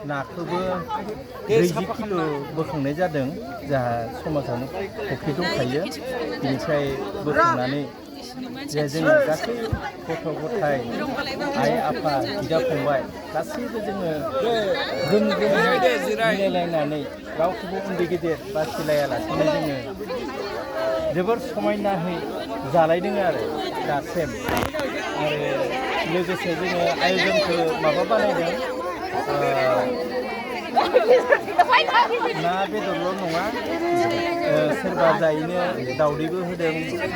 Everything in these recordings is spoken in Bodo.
नाखौबो 40 किल' बोखांनाय जादों जोंहा समाजावनो फुख्रि दंखायो बिनिफ्राय बोखांनानै जे जोङो गासै गथ' गथाय आइ आफा बिदा फंबाय गासैबो जोङो ग्रोम ग्रोम मिलायलायनानै रावखौबो उन्दै गेदेर बासिलायालासेनो जोङो जोबोर समायनाहै जालायदों आरो दासिम आरो लोगोसे जोङो आयोजनखौ माबा बानायदों ना बेदरल' नङा सोरबा जायैनो दावदैबो होदों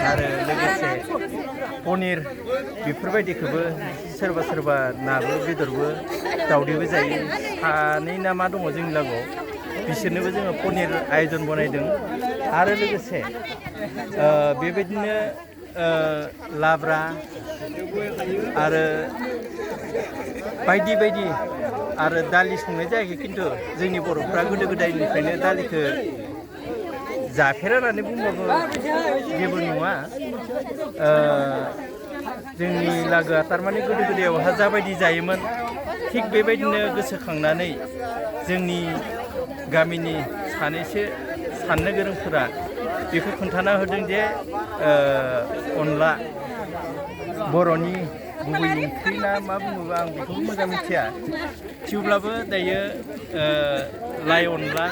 आरो लोगोसे पनिर बेफोरबायदिखौबो सोरबा नाबो बेदरबो दावदैबो जायो सानै ना मा दङ जोंनि लागोआव बिसोरनोबो जोङो पनिर आयोजन बनायदों आरो लोगोसे बेबायदिनो लाब्रा आरो बायदि बायदि आरो दालि संनाय जायाखै खिन्थु जोंनि बर'फ्रा गोदो गोदायनिफ्रायनो दालिखौ जाफेरा होननानै बुंबाबो जेबो नङा जोंनि लागोआ थारमाने गोदो गोदायावहा जाबायदि जायोमोन थिग बेबायदिनो गोसोखांनानै जोंनि गामिनि सानैसो साननो गोरोंफोरा बेखौ खोन्थाना होदों जे अनला बर'नि गुबै ओंख्रि ना मा बुङोबा आं बेखौबो मोजां मिथिया थेवब्लाबो दायो लाइ अनला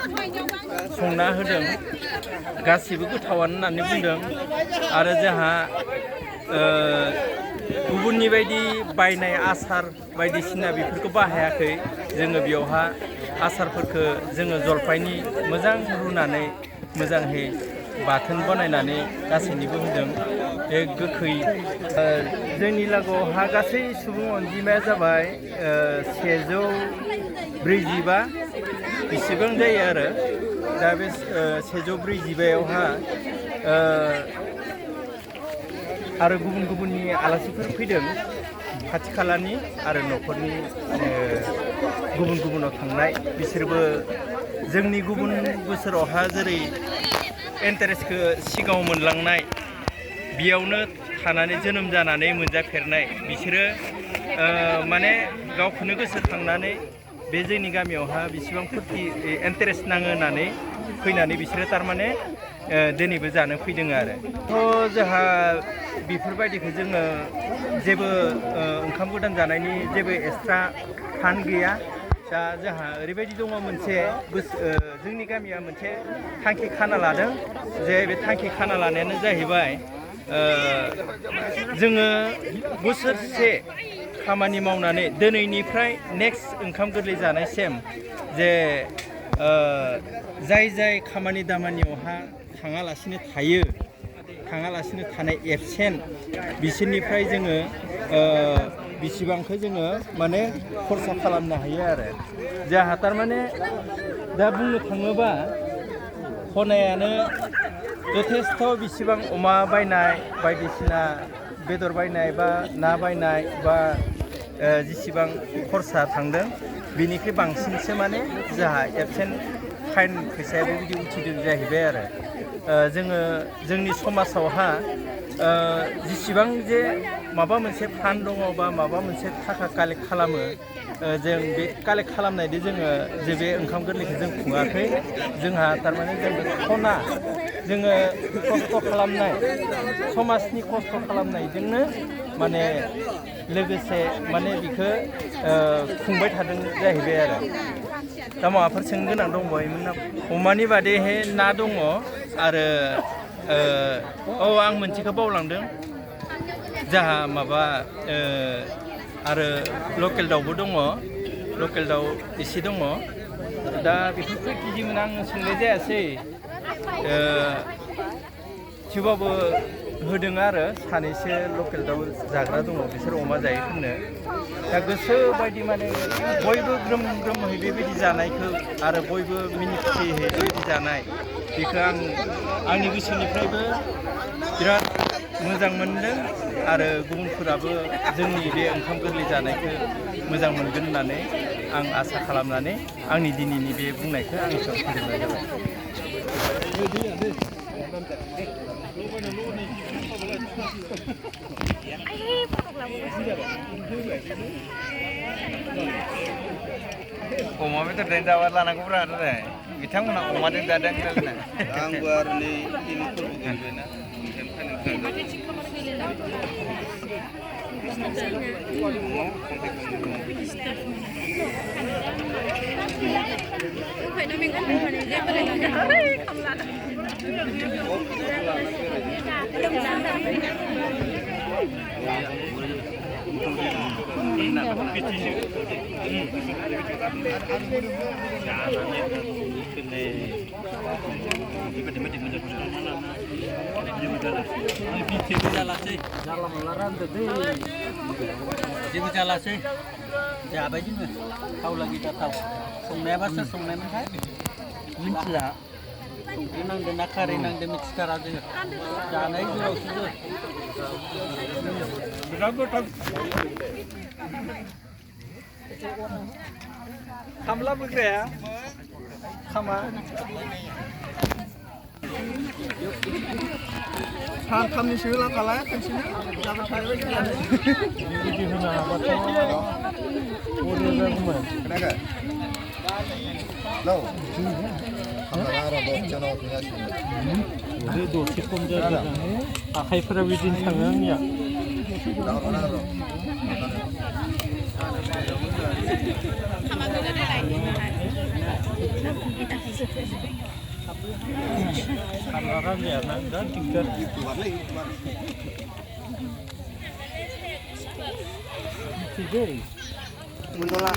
संना होदों गासिबो गोथावानो होननानै बुंदों आरो जोंहा गुबुननि बायदि बायनाय आसार बायदिसिना बेफोरखौ बाहायाखै जोङो बेयावहा आसारफोरखौ जोङो जलफायनि मोजां रुनानै मोजाङै बाथोन बनायनानै गासैनिबो होदों बे गोखै जोंनि लागोआवहा गासै सुबुं अनजिमाया जाबाय 145 बेसेबां जायो आरो दा बे 145आवहा आरो गुबुन गुबुननि आलासिफोर फैदों खाथि खालानि आरो न'खरनि गुबुन गुबुनाव थांनाय बिसोरबो जोंनि गुबुन बोसोरावहा जेरै इन्टारेस्टखौ सिगाङाव मोनलांनाय बेयावनो थानानै जोनोम जानानै मोनजाफेरनाय बिसोरो माने गावखौनो गोसोखांनानै बे जोंनि गामियावहा बेसेबां फुरथि इन्टारेस्ट नाङो होननानै फैनानै बिसोरो थारमाने दिनैबो जानो फैदों आरो थ' जोंहा बेफोरबायदिखौ जोङो जेबो ओंखाम गोदान जानायनि जेबो एक्सट्रा फान्ड गैया दा जोंहा ओरैबायदि दङ मोनसे जोंनि गामिया मोनसे थांखि खाना लादों जे बे थांखि खाना लानायानो जाहैबाय जोङो बोसोरसे खामानि मावनानै दिनैनिफ्राय नेक्स्ट ओंखाम गोरलै जानायसिम जे जाय खामानि दामानियावहा थाङालासिनो थानाय एबसेन्ट बिसोरनिफ्राय जोङो बिसिबांखौ जोङो माने खरसा खालामनो हायो आरो जोंहा थारमाने दा बुंनो थाङोबा खनायानो जथेस्थ' बिसिबां अमा बायनाय बायदिसिना बेदर बायनाय बा ना बायनाय बा जेसेबां खरसा थांदों बिनिख्रुइ बांसिनसो माने जोंहा एबसेन्ट फाइन फैसायाबो बिदि उथिदों जाहैबाय आरो जोङो जोंनि समाजावहा जेसेबां जे माबा मोनसे फान्ड दङ बा माबा मोनसे थाखा कालेक्ट खालामो जों बे कालेक्ट खालामनायदो जोङो जे बे ओंखाम गोरलैखौ जों खुङाखै जोंहा थारमाने जों खना जोङो खस्थ' खालामनाय समाजनि खस्थ' खालामनायजोंनो माने लोगोसे माने बिखौ खुंबाय थादों जाहैबाय आरो दा माबाफोर सोंनो गोनां दंबावोमोन ना अमानि बादैहाय ना दङ आरो आं मोनसेखौ बावलांदों जोंहा माबा आरो लकेल दाउबो दङ लकेल दाउ एसे दङ दा बेफोरखौ केजिमोन आं सोंनाय जायासै थेवबाबो होदों आरो सानैसो लकेल दाउ जाग्रा दङ बिसोर अमा जायैफोरनो दा गोसो बायदि माने बयबो ग्रोम ग्रोमहै बेबायदि जानायखौ आरो बयबो मिनि खुसियै बेबायदि जानाय बेखौ आंनि गोसोनिफ्रायबो बिराद मोजां मोनदों आरो गुबुनफोराबो जोंनि बे ओंखाम गोरलै जानायखौ मोजां मोनगोन होननानै आं आसा खालामनानै आंनि दिनैनि बे बुंनायखौ आं एसेयाव फोजोबनाय जाबाय Ay, अमा बेदरजों जाबा लानांगौब्रा आरो बिथांमोना अमाजों जादों होनना आंबो आरो नै इनिफोरबो गेलेबायना ओंखायनो जेबो जालासै जाबाय जोङो थाव लागि दा थाव संनायाबा सोर संनायमोनथाय मिथिला संख्रि नांदों ना खारै नांदों मिथिथारा जोङो जानाय जेरावसो बिराद गोथाव खामला बोग्राया खामा सानथामनिसो होलांखालाय खनसेनो जाबाय थाबाय बिदि होनो हाबाथ' बरिया जागौमोन खोनायाखै हेलौ खामाला आरो दसजनाव फैगासिनो दसे खम जादों आखाइफोरा बिदिनो थाङो आंनिया खामारा जायाना बिराद दिगदार Mundola.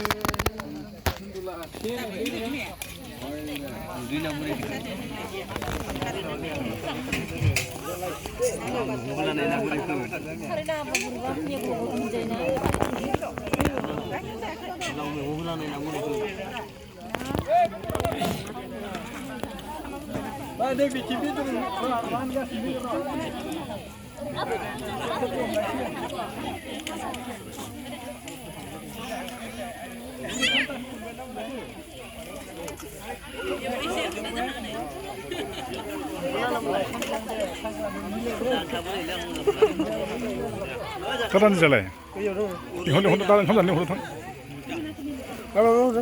Kapan jalan? Ini honda honda dalam honda nih honda. Kalau